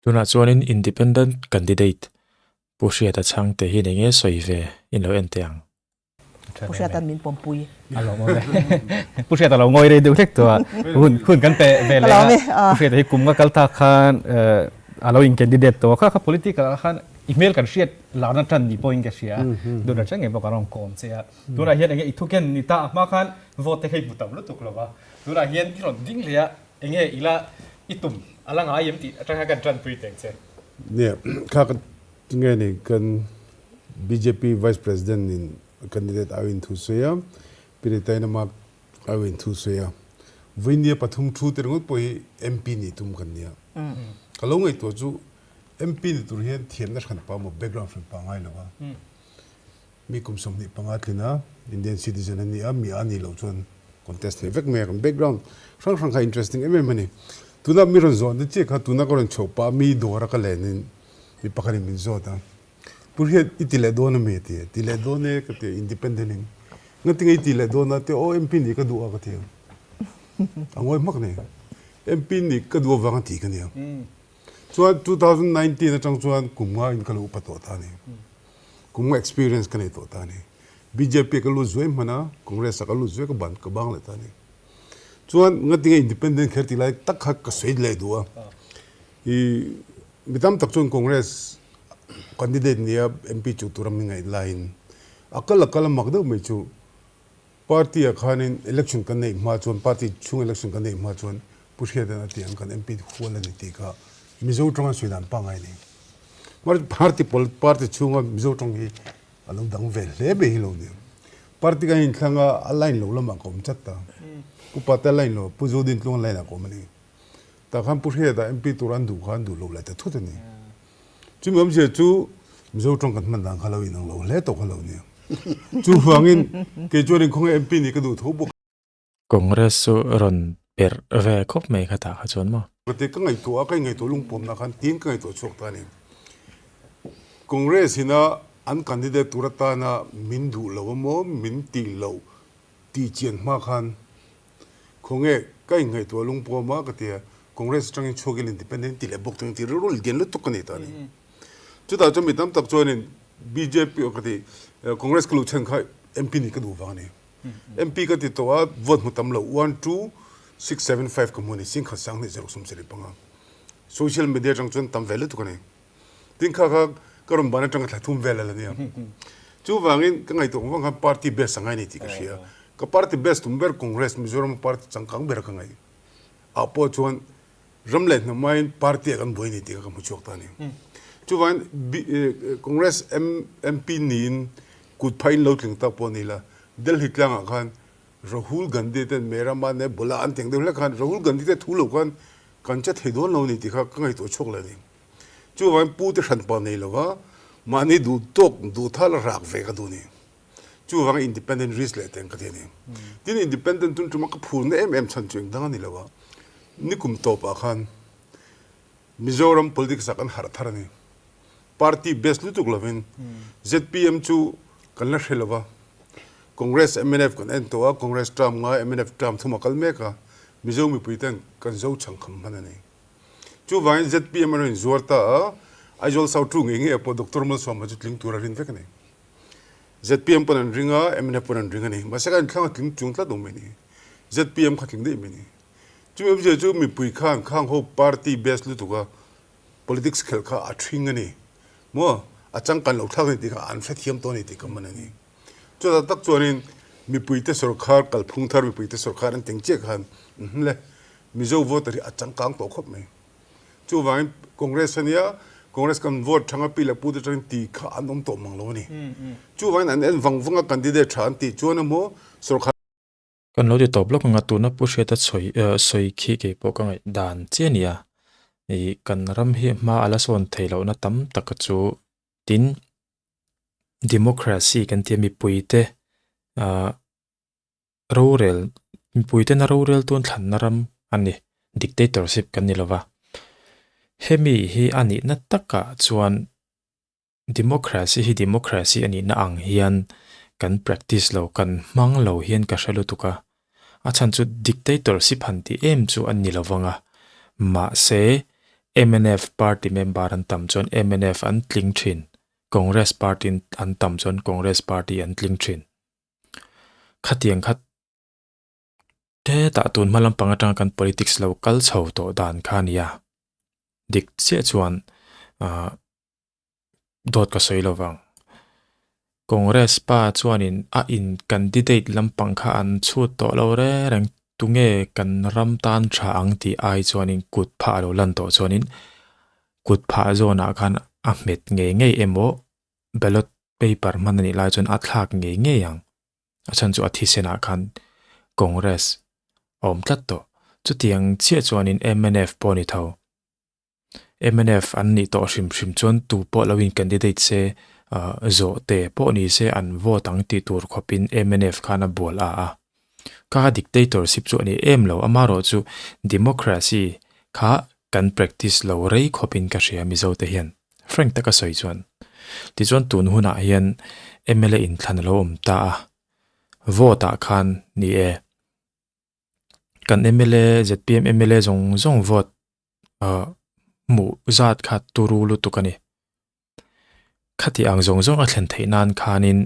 Tunah chuanin Independent Candidate Pu Hriata Chhangte hi eng nge sawi ve in lo en teh ang. Pu Hriata'n min pawmpui. A lawm awm e. Pu Hriata lo ngawi rei deuh hlek tawh a, hun hun kan pe ve leh a. Pu Hriata hi kum nga kal tak khan a lo in candidate tawh a, kha kha political ah khan i hmel kan hriat larna tan ni pawhin ka hria a, tunah chang ngei pawh kan rawn kawm che a. Tunah hian enge i thuken ni ta a hma khan vote te kha i hmu tam lutuk lo va, tunah hian i rawn ding leh a, enge ila i tum a la ngai em tih atang hian kan tanpui teng che. Nia, kha ka nge ni kan bjp Vice President in candidate au in thu sawi a, Pi Ritainama au in thu sawi a. Vawinia pathum thu te ringawt pawh hi MP nih tum kan nia. Ka lo ngaihtuah chu MP ni tur hian thiamna hran pa emaw background hran pa ngai lo a. Mi kum 25 tlin a, Indian citizen a ni a, mi a nih loh chuan contest thei vek mai a, kan background hrang hrang kha interesting em em a ni. Tuna mi rawn zawhna chiah kha tuna ka rawn chhoh pah a, mi dawra ka lenin mi pakhatin min zawt a, Pu Hriat i ti leh dawn a mi? a ti a, ti leh dawn e ka ti a, independent in. Ngatinge i ti leh dawn a? Ti a, aw MP nih ka duh a ka ti a, a ngawi hmak a ni. MP nih ka duh avanga ti ka nia. Chuan 2019 atang chuan kum nga in ka lo upa tawh ta a ni. Kum nga experience ka nei tawh ta a ni. Bjp ka lut zuai hman a, Congress ah ka lut zuai ka ban ka bang leh ta a ni. Chuan ngatinge independent kher tih lai tak kha ka sawi leh duh a. I mi tam tak chuan Congress candidate nia MP chu tura mi ngaih laiin a kal a kal a mak deuh mai chu Party ah khanin election kan neih hma chuan party chhung election kan neih hma chuan Pu Hriatan a ti ang kan MP hual a ni tih kha Mizo tawng a sawi dan pangngai a ni. Party party chhunga Mizo tawng hi a lo dang ve hle mai hi lo ni. Party kan inthlang a, a line lo lamah ka awm chat ta. Pu Pate a line lo, Pu Zodintlung a line ah ka awm a ni. Tah khan Pu Hriata MP tur an duh kha an duh lo leh ta thut a ni. Chumi awmzia chu Mizo tawng kan hman dan kha lo inang lo hle tawh kha lo nia. Chuvangin kei chuanin khawnge MP nih ka duh tho bawk. Congress chu rawn perh ve khawp mai kha tah kha chuan maw? Ka ti ka ngaihtuah a, ka ingaihtuah lungpawmna khan tiin ka ngaihtuah chhuak ta a ni. Congress ina an candidate tur atana min duh lo emaw min tih loh tih chian hma khan Khawnge, ka inngaihtuah lungpuam a ka ti a, Congress atangin chhuakin independent ti leh bawk teng tih rilru lian lutuk ka nei ta a ni. Chutah chuan mi tam tak chuanin bjp ka ti, Congress ka luh chhan kha MP nih ka duh vang a ni. MP ka ti tawh a, vote hmu tam lo, one two six seven five ka hmu a ni, singkhat sang hnih zaruk 75. Social media atang chuan tam ve lutuk a ni. Tin kha kha ka rawn ban atanga thla thum vel a la nia. Chuvangin ka ngaihtuah vang khan party best a ngai ni tih ka hria. Ka party best tum ber Congress Mizoram party changkang ber a ka ngaih. Ah pawh chuan ram leh hnam aiin party ah kan buai ni tih kha ka hmu chhuak ta a ni. Chuvangin Congress MP niin kut phah in lo tling tak pawh ni la Delhi tlangah khan Rahul Gandhi ten Mera Mane Bola an teng deuh hlek khan Rahul Gandhi te thu lo khan kan che thei dawn lo ni tih kha ka ngaihtuah chhuak leh a ni. Chuvangin pu te hranpa nei lova mahni duh tawk duh thal a rak ve ka duh ni. Chuvangin independent risk leh teng ka ti a ni. Tin independent tun tuma ka phurna em em chhan chu eng dang a ni lo a, nikum tawpah khan Mizoram politics ah kan harh thar a ni. Party based lutuk lovin zpm chu kan la hre lova, Congress mnf kan en tawh a, Congress term nga mnf term thum a kal mek a, Mizo mipui ten kan zo chhangkham hman a ni. Chuvangin zpm a rawn inzuar ta a, Aizawl South tu ngei ngei pawh Doctor Malsawma chu tling tur a rin vek a ni. Zpm pawn an ring a, mnf pawn an ring a ni. Mahse kha inthlang a tling chung tlat awm mai ni. Zpm kha tling daih mai ni. Chumi awmzia chu mipui khan khang ho party base lutuk a politics khelh kha a thring a ni. Maw? A changkan lo thlak a ni tih kha an hrethiam tawh a ni tih ka man a ni. Chutah tak chuanin mipuite sawrkhar kalphung thar mipuite sawrkhar an teng chiah khan le Mizo voter hi a changkang tawh khawp mai. Chuvangin Congress ania Congress kan vote thanga pi leh pute atangin ti kha an awm tawh mang lo a ni. Chuvangin an en vang vang a candidate tha an tih chuan emaw sawrkhar Kan lo ti tawp lawk ang a, tuna Pu Hriata sawi sawi khi kei pawh ka ngaih dan chiah a nia. Ih kan ram hi hma a la sawn theih lohna tam tak chu tin democracy kan tih a mipuite ah rorel mipuitena rorel tun thlanna ram a ni dictatorship kan ni lova hemi hi a nihna takah chuan democracy hi democracy a nihna ang hian kan practice lo kan hmang lo hian ka hre lutuk a a chhan chu dictatorship han tih em chu a ni lovang a mahse. Mnf party member an tam chuan mnf an tling thin, Congress party an tam chuan Congress party an tling thin. Khatiang kha hetah tun hma lampang atanga kan politics lo kal chho tawh dan kha a nia. Dik chiah chuan ah dawt ka sawi lovang. Congress pa chuanin a in candidate lampang kha an chhut tawh lo reng reng tunge kan ram tan tha ang tih ai chuanin kut phah a lo lan tawh chuanin kut phah zawnah khan a hmet ngei ngei emaw ballot paper hman a nih lai chuan a thlak ngei ngei ang. A chhan chu a thisenah khan Congress a awm tlat tawh. Chutiang chiah chuanin mnf pawh a ni tho. Mnf an nih tawh hrim hrim chuan tu pawh lo in candidate se zawh te pawh ni se an vote ang tih tur khawpin mnf khan a bual a a. Kha kha dictatorship chu a ni em lo, amaherawh chu democracy kha kan practice lo rei khawpin ka hria Mizo te hian. Frank taka sawi chuan. Tichuan tun hunah hian mla inthlan a lo awm ta a, vote ah khan ni e. Kan mla, zpm mla zawng zawng vote hmuh zat kha turu lutuk a ni. Khati ang zawng zawng a thlen theih nan khanin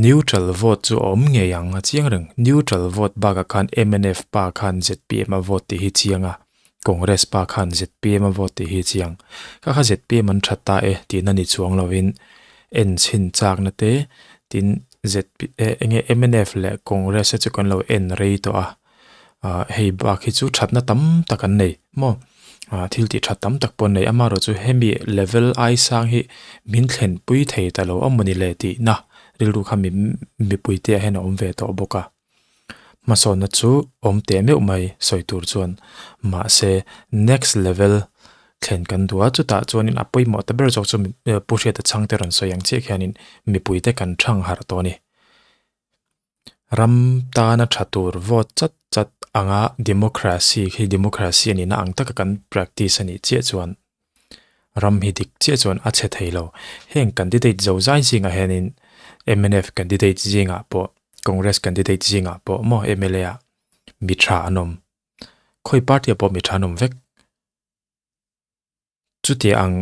neutral vote chu a awm ngei ang a chiang reng. Neutral vote bakah khan mnf pa khan zpm a vote tih hi chiang a, Congress pa khan zpm a vote tih hi chiang. Kha kha zpm an that ta e tihna ni chuang lovin en chhin chakna te tin ZP eng nge mnf leh Congress te chu kan lo en rei tawh a, ah hei bak hi chu thatna tam tak an nei maw ah thil tih that tam tak pawh an nei amaherawh chu hemi level ai sang hi min thlen pui thei ta lo a mawni le tihna rilru kha mi mipui te ah hian a awm ve tawh bawk a. Hmasawnna chu awm teh meuh mai sawi tur chuan mahse next level thlen kan duh a, chutah chuanin a pawimawh ta ber zawk chu Pu Hriata chhangte rawn sawi ang chiah khianin mipuite kan thang harh tawh a ni. Ram tana tha tur vote chat chat anga democracy khi democracy a nihna ang taka kan practice a nih chiah chuan ram hi dik chiah chuan a chhe thei lo. Heng candidate zo zai zingah hianin mnf candidate zingah pawh Congress candidate zingah pawh maw mla ah mi tha an awm. Khawi party ah pawh mi tha an awm vek. Chuti ang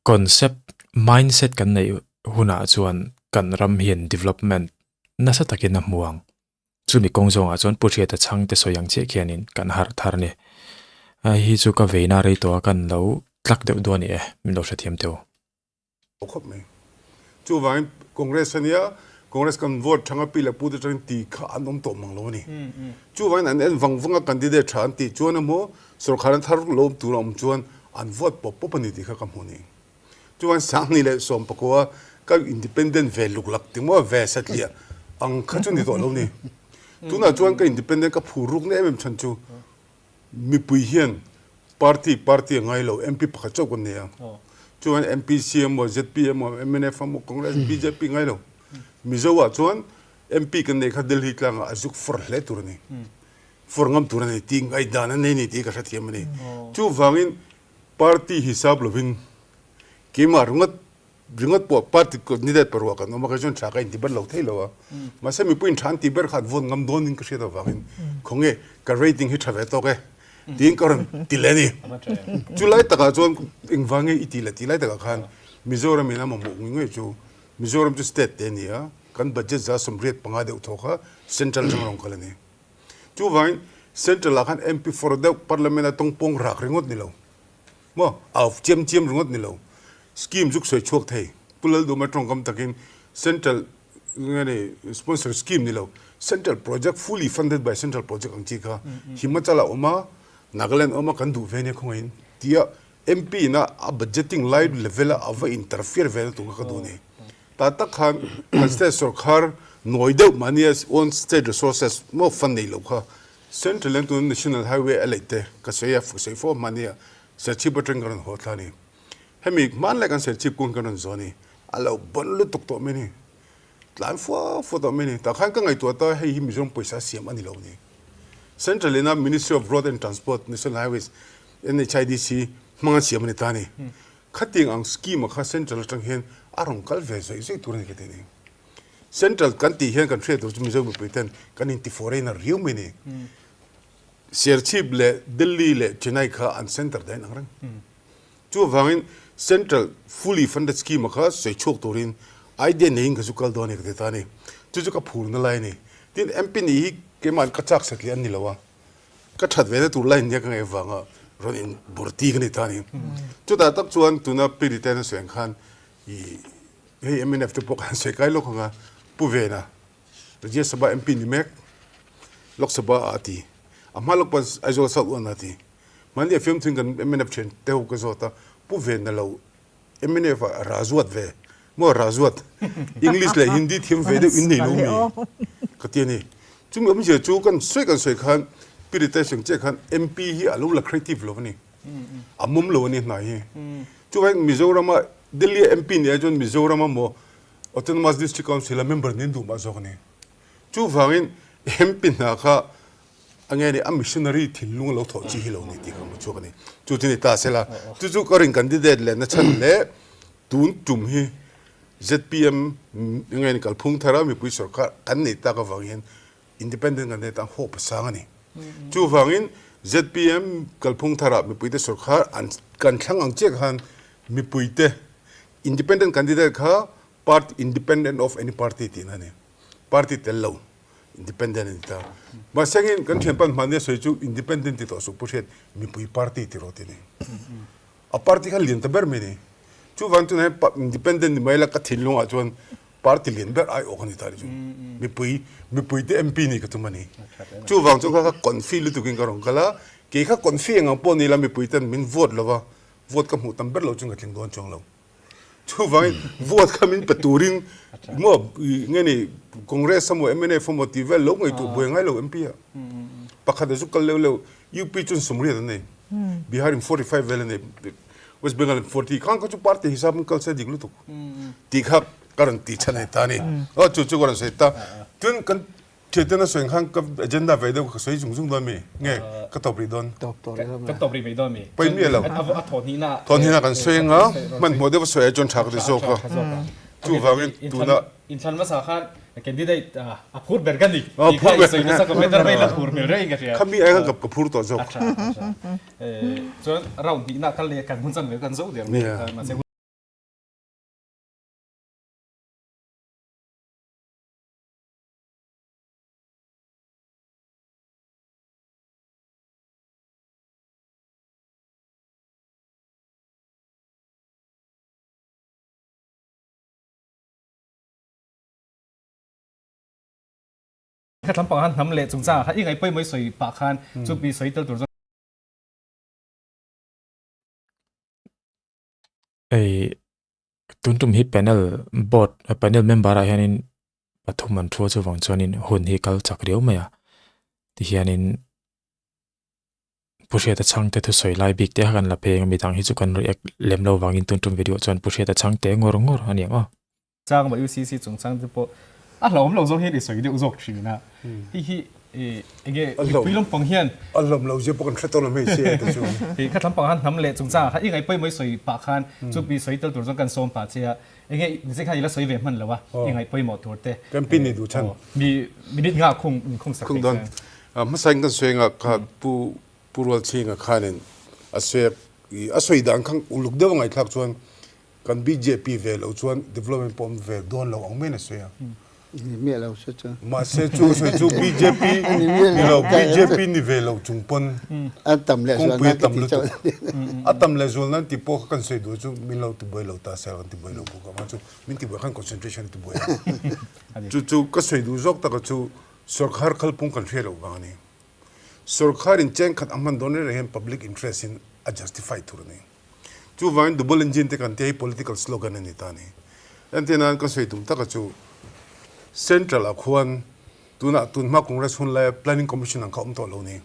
concept mindset kan neih hunah chuan kan ram hian development nasa takin a hmu ang. Chumi kawng zawngah chuan Pu Hriata chhangte sawi ang chiah khianin kan harh thar a ni. Hei hi chu ka veina rei tawh a kan lo tlak deuh duh a ni e, min lo hrethiam teu. Khawp mai. Chuvangin Congress a nia, Congress kan vote thanga pi leh pute atangin ti kha an awm tawh mang lo a ni. Chuvangin an en vang vang a candidate tha an tih chuan emaw sorkar an thar lo awm tur a awm chuan an vote pawp pawp a ni tih kha ka hmu a ni. Chuvangin Sangni leh Sawmpakua ka independent ve luk lak ti maw ve satliah ang kha chu ni tawh lo ni. Tunah chuan ka independent ka phur ruk na em em chhan chu Mipui hian party party a ngai lo, MP pakhat chauh kan nei a. Chuan MPC emaw, ZP emaw, mnf emaw, Congress, bjp ngai lo. Mizo ah chuan MP kan neih kha Delhi tlangah a zuk fawr hle tur a ni. Fawr ngam tur a ni tih ngaihdan an nei ni tih ka hrethiam a ni. Chuvangin party hisap lovin keimah ringawt Ringawt pawh party candidate paruah kan awm a, kei chuan tha ka inti ber lo thei lo a. Mahse mipuiin tha an tih ber kha an vote ngam dawnin ka hriat avangin khawnge ka rating hi tha ve tawk e tiin ka rawn ti leh a ni. Chu lai takah chuan engvang nge i tih leh tih lai takah khan Mizoram in a mamawh ngei ngei chu Mizoram chu state te a ni a, kan budget za 85 deuh thaw kha central atanga rawn kal a ni. Chuvangin central ah khan MP for deuh parliament a tawngpawng rak ringawt ni lo. Maw? Au chiam chiam ringawt ni lo. Scheme zuk sawi chhuak thei. Pu Lalduma tawngkam takin Central nge ni sponsor scheme ni lo, Central project fully funded by Central project ang chi kha Himachal a awm a, Nagaland a awm a kan duh ve nia khawngaihin tia MP ina a budgeting lai level a ava interfere ve na tur kha ka duh ni. Ta tak khan kan state sorkar nawi deuh mahnia own state resources maw fund nei lo kha Central leng tuna National Highway a leih te ka sawi a, sawi fo hmania Serchhip atang ka rawn haw thla a ni. Hemi hmanlai kan Serchhip kawng hi ka rawn zawh a ni. A lo bawn lutuk tawh mai a ni. Tlan fua fua tawh mai a ni. Tah khan ka ngaihtuah ta hei hi Mizoram pawisa siam a ni lo a ni. Central ina Ministry of Road and Transport, National Highways, NHIDC hmanga siam a ni ta a ni. Khatiang ang scheme a kha Central atang hian a rawn kal ve zawih zawih tur a ni ka ti a ni. Central kan tih hian kan hriat tur chu Mizo mipui ten kan inti foreigner riau mai a ni. Serchhip leh Delhi leh Chennai kha an centre dahin ang reng. Chuvangin Central fully funded scheme-a kha sawi chhuak turin idea neiin ka zu kal dawn a ni ka ti ta a ni. Chu chu ka phurna lai a ni. Tin, MP nih hi keimah ka chak satliah an ni lo a, ka that vena tur lai nia ka ngaih avanga rawn in burti ka ni ta a ni. Chutah tak chuan tuna Pi Riten a sawi ang khan ih hei mnf te pawh kan sawi kai lawk ang a, Pu Vena Rajya Sabha MP ni mek Lok Sabha ah a ti. A hma lawk pawn Aizawl South One ah a ti. Mahni a fiamthuin kan mnf thian te ho ka zawt a, Pu Vena lo mnf ah Razuat ve maw Razuat English leh Hindi thiam ve deuh in nei lo mi ka ti a ni. Chumi awmzia chu kan sawi kan sawi khan Pi Ritesh ang chiah khan MP hi a lo la creative lo a ni. A mawm lo a ni hnai hi. Chuvangin Mizorama Delhi a MP nih ai chuan Mizorama maw Autonomous District Council a member nih an duh mah zawk a ni. Chuvangin MP hna kha a nge ni a missionary thinlung a lo thawh chi hi lo ni tih ka hmu chhuak a ni. Chu chu ni ta sela, chu chu ka rin candidate leh na chhan leh tun tum hi zpm nge ni kalphung thar a mipui sorkar kan nei tak avang hian independent kan nei tan hope a sang a ni. Chuvangin zpm kalphung thar ah mipuite sorkar an kan thlang ang chiah khan mipuite independent candidate kha party independent of any party tihna a ni. Party tel lo. Independent a ni ta. Mahsengin kan thianpa hmahni a sawi chu independent ti tawh suh pu hriat mipui party ti rawh ti ni. A party kha lian ta ber mai ni. Chuvang chuan hei independent ni mai la ka thinlungah chuan party lian ber ai awk a ni ta ni chu. Mipui mipui te MP ni ka tum a ni. Chuvang chuan kha ka confi lutukin ka rawn kal a, kei kha confi engang pawh ni la mipui ten min vote lova, vote ka hmuh tam ber lo chuan ka tling dawn chuang lo. Chuvangin vote kha min pe turin maw nge ni Congress emaw mnf emaw tih vel lo ngaihtuah buai ngai lo MP ah. Pakhat a zu kal leuh leuh UP chuan 80 an nei, Bihar in 45 vel an nei, West Bengal in 40 khang kha chu party hisap in kal se dik lutuk tih kha ka rawn tih chhan a ni ta a ni. Aw chu chu ka rawn sawi ta. Tin kan Thiante na sawi khan ka agenda ve deuh ka sawi zung zung dawn mi? Nge ka tawp rih dawn? Ka tawp rih mai dawn mi? Pawi miah lo. A thaw hnihna. Thaw hnihna kan sawi anga hmanhmawh deuh a sawi ai chuan tha ka ti zawk a. Chuvangin tuna. Inthlan hmasa khan candidate a phur ber ka ni. A phur ber. Sawi nasa ka better mai la phur hmel reng ka hria. Khami ai khan ka phur tawh zawk. A tha a tha. Chuan round hnihna kal leh kan hun chan ve kan zo der mai. Kha tlampang han hnam leh chungchangah khan i ngaih pawimawh i sawi pah khan chu mi sawi tel tur chuan Hei tun tum hi panel board panel member ah hianin pathum an thu a chuvang chuanin hun hi kal chak riau mai a tihianin Pu Hriata Chhangte thusawi lai bik te kha kan la phei ang a midang hi chu kan react lem lo vangin tun tum video chuan Pu Hriata Chhangte ngawr ngawr a ni ang aw. Chang mah UCC chungchang te pawh a hlauhawm lo zawng hian i sawi deuh zawk thin a. Hei hi enge mipui lampang hian a hlauhawm lo zia pawh kan hre tawh lo hmeichhia e te chu. Hei kha tlampang han hnam leh chungchangah khan i ngaih pawimawh i sawi pah khan chu mi sawi tel tur chuan kan sawm pah che a. Enge nichai khan i la sawi ve hman lo a i ngaih pawimawh tur te. Kan pin i duh chhan. Mi minute nga khung khung sak thei che. Hmasain kan sawi anga kha Pu Pu Rualchhinga khanin a sawi a sawi dan khan uluk deuh a ngaihthlak chuan Kan bjp ve loh chuan development pawh awm ve dawn lo ang maiin a sawi a. Ni miah lo se chuan. Mahse chu a sawi chu bjp ni lo bjp ni ve lo chung pawn A tam leh zual kawngpui a nan tam ka ti lutuk. chauh. A tam leh zual nan tih pawh kha kan sawi duh chu min lo tibuai lo ta se kan tibuai lo bawk a mah chu min tibuai khan concentration a tibuai a. Chu chu ka sawi duh zawk taka chu sorkar kalpung kan hriat loh vang a ni. Sorkar in chengkhat a hman dawn reng reng hian public interest in a justify tur a ni. Chuvangin double engine te kan tih hi political slogan a ni ta a ni. Entir nan ka sawi tum taka chu Central ah khuan tunah tunhma Congress hun laia Planning Commission ang kha awm tawh lo ni.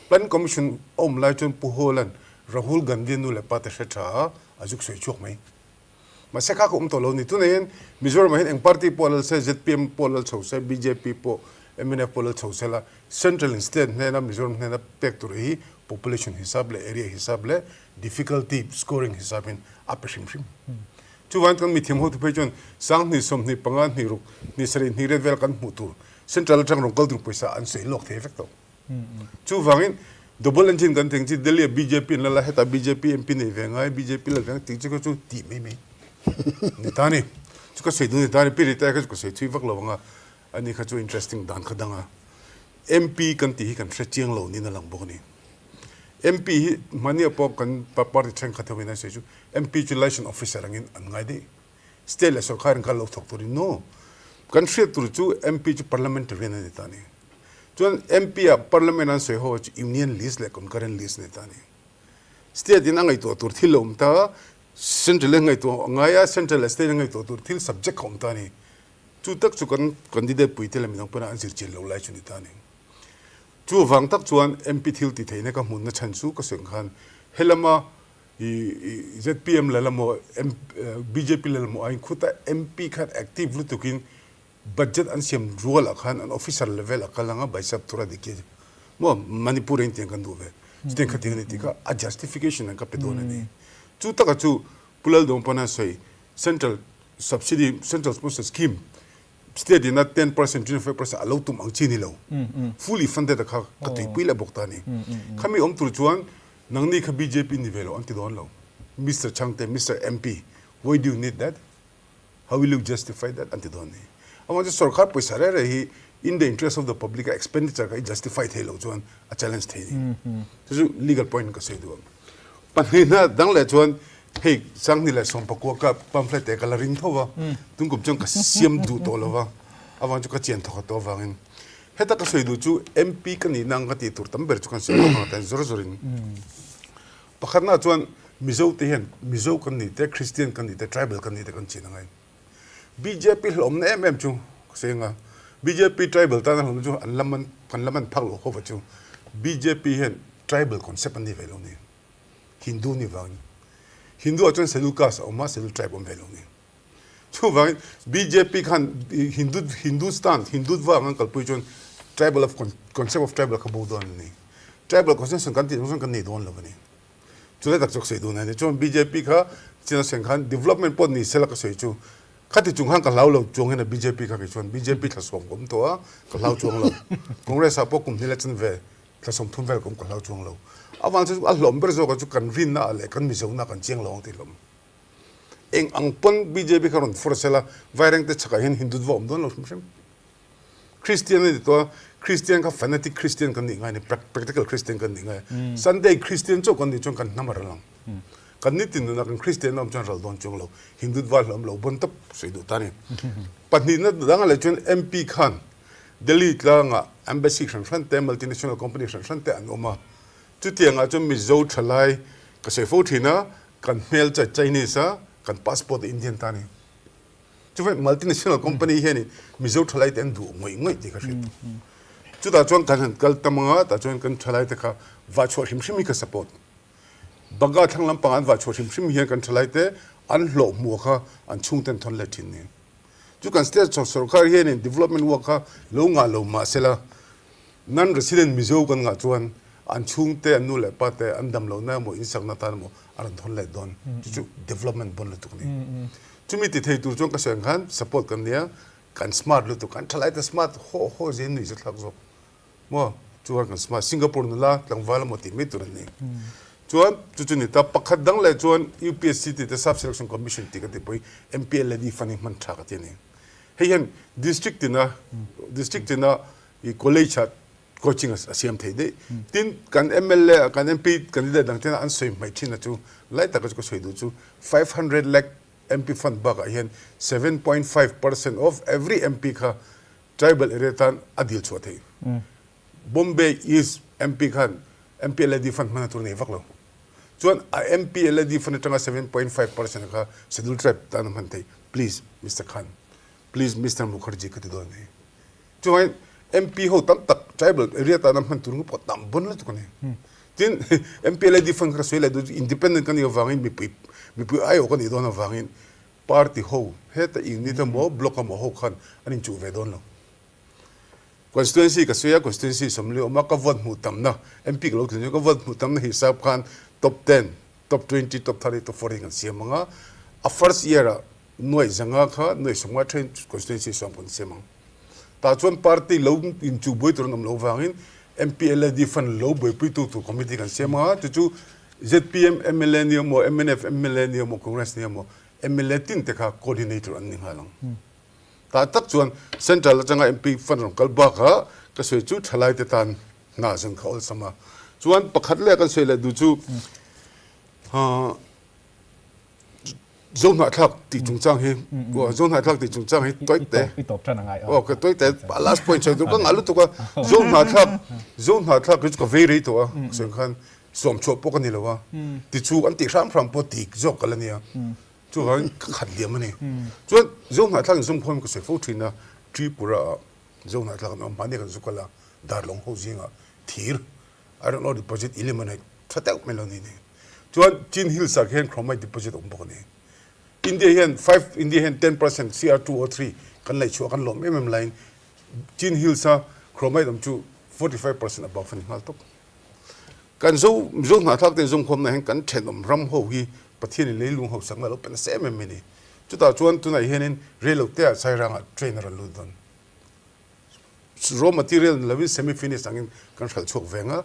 Planning Commission a awm lai chuan Pu Hawla'n Rahul Gandhi nu leh pa te hre tha a, a zuk sawi chhuak mai. Mahse kha ka awm tawh lo ni. Tunah hian Mizoram ah hian eng party pawh lal se, zpm pawh lal chho se, bjp pawh, mnf pawh lal chho se la, Central in state hnena Mizoram hnena pek tur hi population hisap leh area hisap leh difficulty scoring hisapin a pe hrim hrim. Chuvangin kan mithiam hotu phei chuan 20 25 hnih ruk hnih sarih hnih riat vel kan hmuh tur Central atang rawn kal tur pawisa an sawi lawk thei vek tawh. Chuvangin double engine kan tih ang chi Delhi ah bjp an la la hetah bjp MP nei ve ngai bjp la ve ngai tih chu kha chu tih mai mai ni ta ni. Chu ka sawi duh ni ta ni. Pi Rita kha chu ka sawi thui vak lo ang a, ani kha chu interesting dan kha dang a. MP kan tih hi kan hre chiang lo niin a lang bawk a ni. MP hi hmania pawh kan party thenkhat ho in an sawi chu MP chu liaison officer angin an ngai daih. State leh sorkar in kha lo thawk turin no. Kan hriat tur chu MP chu parliamentarian a ni ta a ni. Chuan MP ah parliament an sawi ho chu union list leh concurrent list a ni ta a ni. State in a ngaihtuah tur thil a awm ta, central in a ngaihtuah a ngai a, central leh state in a ngaihtuah tur thil subject kha a awm ta a ni. Chu tak chu kan candidate puite leh midang pawhin an zir chian lo lai chu ni ta a ni. Chu vang tak chuan MP thil ti theihna ka hmunna chhan chu ka sawi ang khan helama i zpm la lamaw bjp la lamaw aiin khuta MP khan active lutukin budget an siam rualah khan an officer level a kal anga baisap tura dik hi maw Manipur in tiang kan duh ve chutiang khatiang a ni tih kha a justification an ka pe dawn a ni. Chu taka chu Pu Laldawng pawn a sawi central subsidy central sponsor scheme State ina 10%, 25% a lo tum ang chi ni lo. Fully funded a kha ka tuipui leh bawk ta a ni. Khami awm tur chuan nangni kha bjp ni ve lo an ti dawn lo. Mister Chhangte, Mister MP, why do you need that? How will you justify that? an ti dawn ni. Amah chu sorkar pawisa reh reh hi in the interest of the public a expenditure kha i justify thei lo chuan a challenge thei ni. Chu chu legal point ka sawi duh ang. Pahnihna dang leh chuan hei Sanghni leh Sawmpakua ka pamphlet te ka la ring tho va, tun kum chuan ka siam duh tawh lo va, avang chu ka chian thawk a tawh avangin heta ka sawi duh chu MP ka nihna ang ka tih tur tam ber chu kan sawi bawk ang atan zawr zawrin pakhatna chuan Mizo te hian Mizo kan nih te, Christian kan nih te, Tribal kan nih te kan chin angai. Bjp hlawmna em em chu ka sawi anga bjp tribal tana hlawmna chu an lam an kan lam an phak loh khawp a chu bjp hian tribal concept an nei ve lo ni Hindu ni vangin Hindu ah chuan schedule caste a awm a schedule tribe a awm ve lo ni chuvangin bjp khan Hindu Hindustan Hindutva ang an kalpui chuan tribal of concept of tribal kha bo dawn a ni tribal consensus kan tih zawng zawng kan nei dawn lo a ni. Chulai tak chu ka sawi dun a ni. Chuan bjp kha China seng khan development pawh ni sela ka sawi chu khati chung khan ka hlau lo chuang hian a bjp kha kei chuan bjp thla sawm ka awm tawh a, ka hlau chuang lo. Congress ah pawh kum hnih leh chan ve thla sawm thum vel ka awm ka hlau chuang lo. Avang chu a hlawm ber zawk ah chu kan rinna ah leh kan Mizo na kan chiang lo ang tih hlawm. Eng ang pawn bjp kha rawn force sela Vairengte chhakah hian Hindutva awm dawn lo hrim hrim. Christian a ni tawh a, Christian kha fanatic Christian kan nih ngai a ni, practical Christian kan nih ngai a. Sunday Christian chauh kan nih chuan kan hnam a ral ang. Kan nitin nunah kan Christian a awm chuan ral dawn chuang lo, Hindutva hlawm lo bon tawp sawi duh ta a ni. Pahnihna dang leh chuan MP khan Delhi tlangah embassy hran hran te, multinational company hran hran te an awm a. Chutiangah chuan Mizo thalai ka sawi fo thin a, kan hmel chu Chinese a, kan passport a Indian ta a ni. Chuvai multinational company hian Mizo thalai te an duh ngawih ngawih tih ka hriat. Chutah chuan kan han kal tam anga tah chuan kan thalai te kha vah chhuah hrim hrim hi ka support. Banga thlang lampang an vah chhuah hrim hrim hian kan thalai te an hlawh hmuh kha an chhungte an thawn let thin ni. Chu kan state sorkar hianin development work kha lo ngah lo mahsela Non-resident Mizo kan ngah chuan an chhungte, an nu leh pa te an dam lohna emaw insakna tan emaw a rawn thawn let dawn. Chu chu development bon lutuk a ni. Chumi ti thei tur chuan ka sawi ang khan support kan nia, kan smart lutuk, kan thalai te smart haw haw zia nui zathlak zawk maw chuan kan smart. Singapore nula tlangval emaw tih mai tur an ni. Chuan chu chu ni ta pakhat dang leh chuan UPSC tih te Sub Selection Commission tih ka tih pawhin MPLAD fund hi hman tha ka ti a ni. Hei hian district tina district tina i college ah coaching a siam thei daih. Tin kan mla kan MP candidate dang tena an sawi hmaih thin a chu lai taka chu ka sawi duh chu 500 lakh MP fund bakah hian 7.5% of every MP kha tribal area tan a dil chhuah thei. Bombay East MP khan MPLAD fund hmana tur nei vak lo. Chuan a MPLAD fund atanga 7.5% kha schedule tribe tan a hman thei. Please Mister Khan, please Mister Mukherjee ka ti dawn a ni. Chuan MP ho tam tak tribal area tana hman tur pawh tam bon lutuk a ni. Tin MPLAD fund kha sawi leh duh chu independent ka nih avangin mipui mipui aiawh ka nih dawn avangin party ho heta unit emaw block emaw ho khan an inchuh ve dawn lo. Constituency ka sawi a, constituency sawmli awm a, ka vote hmuh tamna MP ka lo tling chu ka vote hmuh tamna hisap khan top ten, top 20, top 30, top 40 kan siam ang a, a first year ah nuaih zanga kha nuaih sawmnga then constituency sawm kan siam ang. Tah chuan party lo inchuh buai tur an awm loh vangin MPLAD fund lo buaipuitu tur committee kan siam a, chu chu zpm mla ni emaw, mnf mla ni emaw, Congress ni emaw, mla tin te kha coordinator an ni nghal ang. Tah tak chuan Central atanga MP fund rawn kal bakah ka sawi chu thalai te tan hna zawn kha awlsam a. Chuan pakhat leh kan sawi leh duh chu Zohnahthlak tih chungchang hi Zohnahthlak tih chungchang hi tawih te aw ka tawih te last point sawi tur ka ngah lutuk a Zohnahthlak Zohnahthlak hi chu ka vei rei tawh a sawi khan sawm chhuah pawh ka ni lo a tichu an tih hram hram pawh tik zawk ka la nia chuvangin ka khat liam a ni chuan Zohnahthlak inzawm khawm ka sawi fo thin a Tripura ah Zohnahthlak an awm mahni kan zu kal a Darlawng ho zingah thir Iron ore deposit ilmenite tha deuh mai lo ni ni. Chuan Chin Hills ah khian chromite deposit a awm bawk a ni. India hian five India hian 10% Cr2O3 kan lei chhuah kan lawm em em laiin Chin Hills a chromite awm chu 45% above a ni nghal tawp. Kan Zo Mizo hnahthlak te inzawmkhawmna hian kan thenawm ram ho hi Pathianin leilung hausakna a lo pe nasa em em mai a ni. Chutah chuan tunah hianin reilote ah Sairangah train a rawn lut dawn. Raw material ni lovin semi finish angin kan hralh chhuak ve ang a,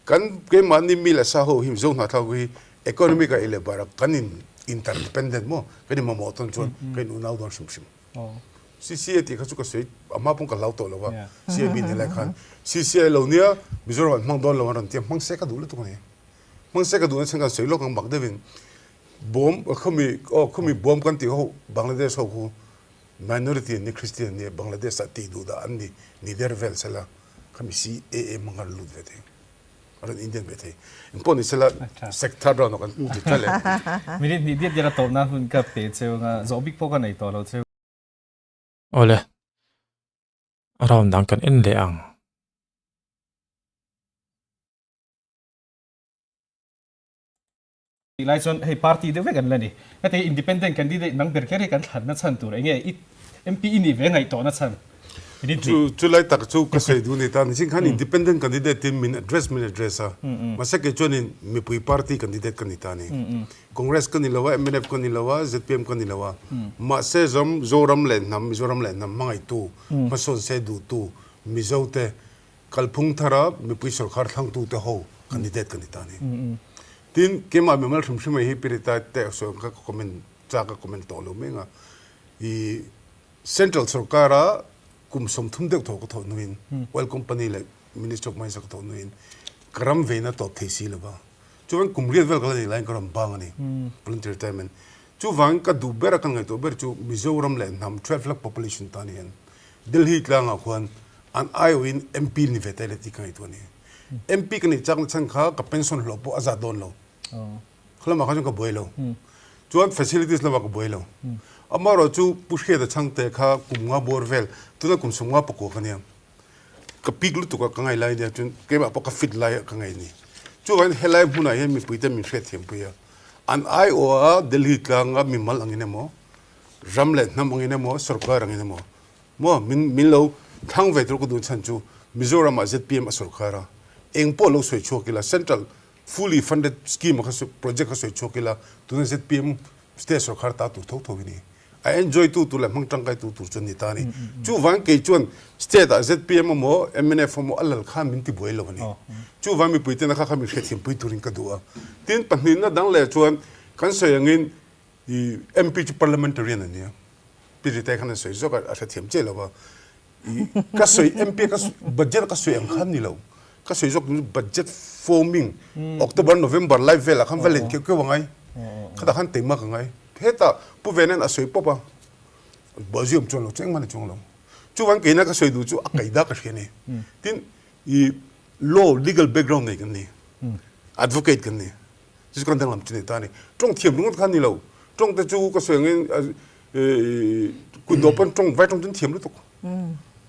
kan keimahni mi leh sa ho hi Mizo hnahthlak ho hi economic ah ei leh barah kan in interdependent maw, kan in mamawh tawn chuan kan in unau dawn hrim hrim. CCA tih kha chu ka sawi a hma pawn ka hlau tawh lo a, CAB ni lai khan CCA lo nia Mizoram an hmang dawn lo an rawn ti a, hmang se ka duh lutuk a ni. Hmang se ka duhna chhan kan sawi lawk ang bak deuhin bawm khumi aw khumi bawm kan tih ho Bangladesh ho khu Minority an ni, Christian an ni a, Bangladesh ah tih duh dah an ni, ni der vel sela khami CAA hmang an lut ve thei, a rawn Indian ve thei. Engpawh ni sela sec third round ah kan ti tha leh. Minute hnih diat diat a tawp nan hun ka pe cheu anga zawh bik pawh ka nei tawh lo cheu. Awle, round dang kan en leh ang. Tih lai chuan hei party deuh vek an la ni. Heti independent candidate nang ber kher hi kan thlanna chhan tur enge i MP i nih ve ngaihtuahna chhan min in Chu chu lai tak chu ka sawi duh ni ta. Niching khan independent candidate tin min address min address a. Mahse kei chuanin mipui party candidate ka ni ta a ni. Congress ka ni lo a, mnf ka ni lo a, zpm ka ni lo a. Mahse zawm Zoram leh hnam, Mizoram leh hnam hmangaihtu, hmasawn se duhtu Mizote Kalphung thara mipui sorkar thlangtute ho candidate ka ni ta a ni. Tin, keimah mimal hrim hrim hi Pirita te sawi ang kha ka comment chak ka comment tawh lo meng a. I Central sorkara kum 30 deuh thaw ka thawh hnuin oil company leh Ministry of Mines a ka thawh hnuin ka ram veina tawp thei si lo va. Chuan kum riat vel ka la nei laiin ka rawn bang a ni, voluntary retirement. Chuvangin ka duh ber a ka ngaihtuah ber chu Mizoram leh hnam 12 lakh population tan hian Delhi tlangah khuan an aiawhin MP ni ve ta ila tih ka ngaihtuah a ni. MP ka nih chakna chhan kha ka pension hlawh pawh a zat dawn lo. Khalamah kha chuan ka buai lo. Chuan facilities lamah ka buai lo. Amaherawh chu Pu Hriata Chhangte kha kum nga bawr vel, tuna kum 50 pakua ka nia. Ka pik lutuk a ka ngaih lai nia chuan keimah pawh ka fit lai a ka ngaih a ni. Chuvangin helai hmunah hian mipuite min hriatthiampui a. An aiawha Delhi tlanga mimal angin emaw, ram leh hnam angin emaw, sorkar angin emaw, Maw min min lo thlang ve tur ka duh chhan chu Mizoram ah zpm a sorkar a, eng pawh lo sawi chhuak ila central fully funded scheme kha project kha sawi chhuak ila tuna zpm state sorkar ta tur tho tho hi ni. A enjoy tu tur leh hmang tangkai tu tur chu an ni ta a ni. Chuvang kei chuan state ah zpm emaw mnf emaw a lal khan min ti buai lo a ni. Chuvang mipui tena kha kha min hriatthiam pui turin ka duh a. Tin pahnihna dang leh chuan kan sawi angin I MP chu parliamentarian a nia. Pi Rita khan a sawi zawk a, a hrethiam chiah lo va. I ka sawi MP ka budget ka sawi ang khan ni lo. Ka sawi zawk chu budget forming October November lai velah khan va len keuh keuh a ngai. Khatah khan teima ka ngai. Hetah Pu Venan a sawi pawp a, buaizui awm chuan lo chu engmah ni chuang lo. Chuvang keina ka sawi duh chu a kaida ka hria a ni. Tin i law legal background nei kan ni. Advocate kan ni. Chu chu kan danglam chu nei ta a ni. Tawng thiam ringawt kha a ni lo. Tawng te chu ka sawi angin kut dawh pawn tawng vai tawng chu an thiam lutuk.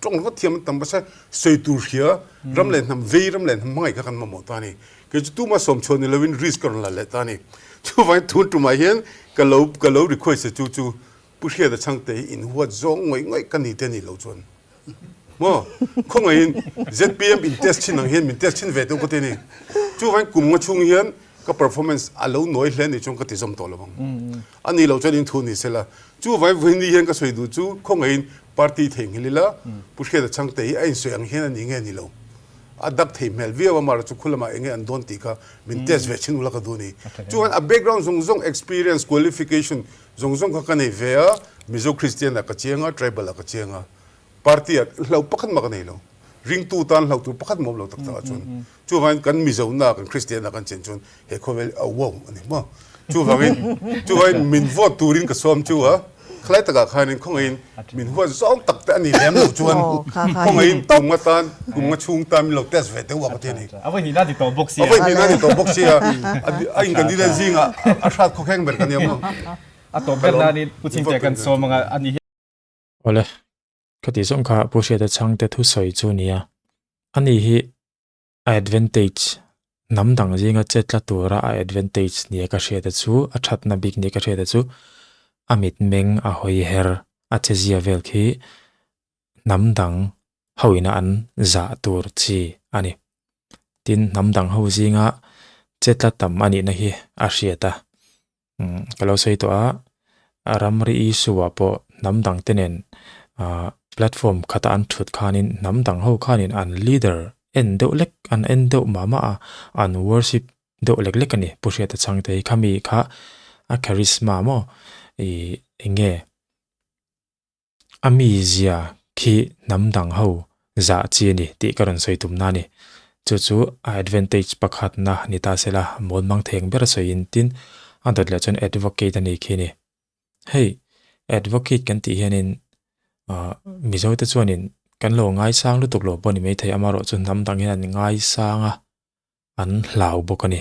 Tawng ringawt thiam an tam mahse sawi tur hria ram leh hnam vei ram leh hnam hmangaih kha kan mamawh ta a ni. Kei chu tuma sawm chhuah ni lovin risk ka rawn la leh ta a ni. Chuvangin tun tumah hian ka lo ka lo request a chu chu Pu Hriata Chhangte hi in huat zawng ngawih ngawih ka ni te ni lo chuan maw khawngaihin zpm in test thin ang hian min test thin ve teuh ka ti a ni. Chuvangin kum nga chhung hian ka performance a lo nawi hle ni chuan ka ti zawm tawh lo ang. A ni lo chuan in thu ni sela. Chuvangin vawiin hian ka sawi duh chu khawngaihin party theihnghilh ila Pu Hriata Chhangte hi a insawi ang hian a ni nge ni lo. A dak thei hmel viau a, mahra chu khu lamah enge an dawn tih kha min test ve thin ula ka duh a ni. Chuan a background zawng zawng, experience, qualification zawng zawng kha ka nei ve a, Mizo Christian ah ka chiang a, tribal ah ka chiang a, party ah hlauh pakhat mah ka nei lo. Ringtu tan hlauh tur pakhat mah awm lo tak tak ah chuan. Chuvangin kan Mizo na kan Christian ah kan chen chuan he khawvel hi a wow a ni maw. Chuvangin chuvangin min vote turin ka sawm chu a, khalai takah khanin khawngaihin min huat zawng tak te a ni lem lo chuan khawngaihin kum nga tan kum nga chhung tan min lo test ve deuh a ka ti a ni. A vawi hnihna ni tawh bawk sia. A vawi hnihna ni tawh bawk sia. A inkandidat zingah a hrat khawkheng ber ka nia maw. A tawp ber nanin Pu Chhingtea kan sawm anga a ni hi. Awle, Khati zawng kha Pu Hriata chhangte thusawi chu nia. Ani hi a advantage, hnam dang zinga che tla tura a advantage nia ka hriata chu, a thatna bik nia ka hriata chu, a mitmeng a hawi her, a che zia vel khi hnam dang hoina an zah tur chi a ni. Tin, hnam dang ho zinga che tla tam a nihna hi a hriat a. Ka lo sawi tawh a, a ramri issue ah pawh hnam dang te nen platform khata an thut khanin hnam dang ho khanin an leader en deuh lek an en deuh mah mah a, an worship deuh lek lek a ni. Pu Hriata Chhangte hi khami kha a charisma maw ih eng nge A mizia khi hnam dang ho zah chi a ni tih ka rawn sawi tumna a ni. Chu chu a advantage pakhatna ni ta se la, mawn mang theng ber a sawiin tin a dawt leh chuan advocate a ni khi a ni. Hei advocate kan tih hianin ah Mizote chuanin kan lo ngaisang lutuk lo pawh a ni maithei, amaherawhchu hnam dang hian an ngaisang a, an hlau bawk a ni.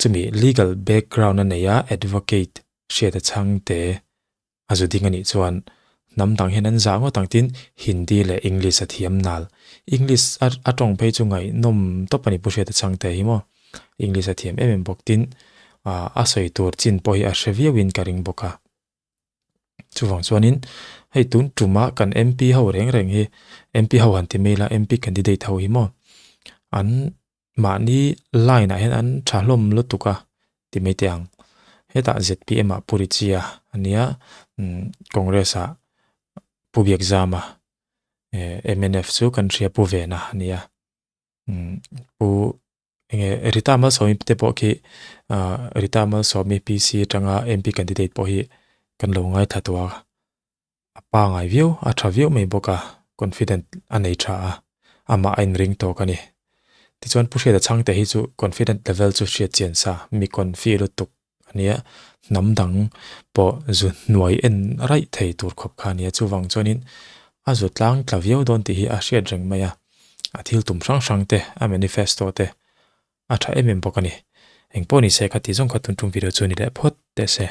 Chumi legal background a nei a advocate hriat a chhangte A zu ding a nih chuan hnam dang hian an zah ngawt ang tin Hindi leh English a thiam nal. English a a tawng phei chu ngaihnawm tawp a ni Pu Hriata Chhangte hi maw. English a thiam em em bawk tin a sawi tur chin pawh hi a hre viauin ka ring bawk a. Chuvang chuanin hei tun tuma kan MP ho reng reng hi MP ho han ti mai ila MP candidate ho hi maw an Mahni line ah hian an tha hlawm lutuk a ti mai teh ang. Hetah zpm ah Pu Richie-a a nia, Congress ah Pu Biakzama, mnf chu kan hria Pu Vena a nia. Pu enge Rita Malsawmi te pawh khi Rita Malsawmi PC atanga MP candidate pawh hi kan lo ngaithla tawh a. A pangai viau, a tha viau mai bawk a, confident a nei tha a, amah a inring tawk a ni. Tichuan Pu Hriata Chhangte hi chu confident level chu hriat chian sa, mi confi lutuk a nia, hnam dang pawh zu hnuai en raih thei tur khawp kha a nia, chuvang chuanin a zu tlang tla viau dawn tih hi a hriat reng mai a, a thil tum hrang hrang te, a manifesto te a tha em em bawk a ni. Engpawh ni se kha tih zawng kha tun tum video chu ni leh phawt teh se.